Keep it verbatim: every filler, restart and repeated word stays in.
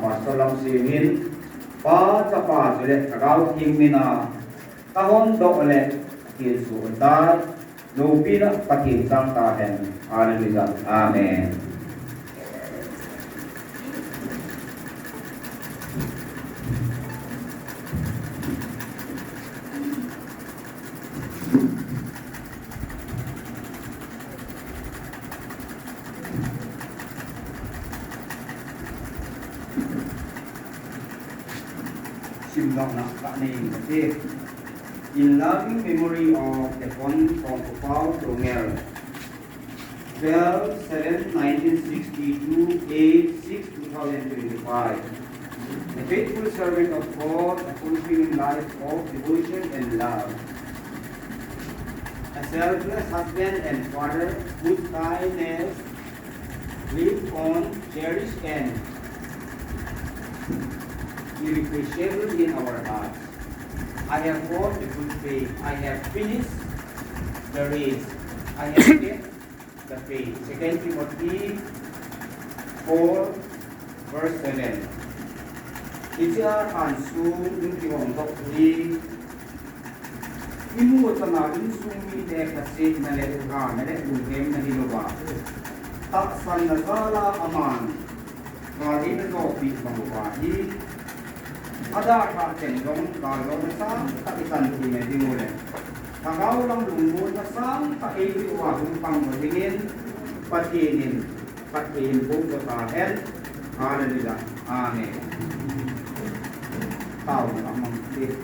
Pastor Lamsem in, Pa, Chapa, chule Lhagao Theng mina kahon doh le, athilsoh tai, loupina Pathen chang tahen. Hallelujah. Amen. Simdohna kanei inge. In loving memory of Deacon Thongkhopao Doungel, twelve seven nineteen sixty-two, eight six two thousand twenty-five. A faithful servant of God, a fulfilling life of devotion and love. A selfless husband and father whose kindness live on, cherish and irreplaceable in our hearts. I have fought the good faith. I have finished the race. I have kept the faith. Second Timothy four, verse seven. Hiche a insung in kihong doh hi, imu chana insung mite khasetna le uhana le lungthemna hilouva, tahsanna jala aman, Gari na jopi bang uva hi, adalhah chen jong, gal jong na sangtah i chan theina ding u le, lhagao lam lungmonna sangtah eipeh uva hung pang u dingin, Pathen in phatthei eiboh tahen. Hallelujah. Amen. Taona mang te.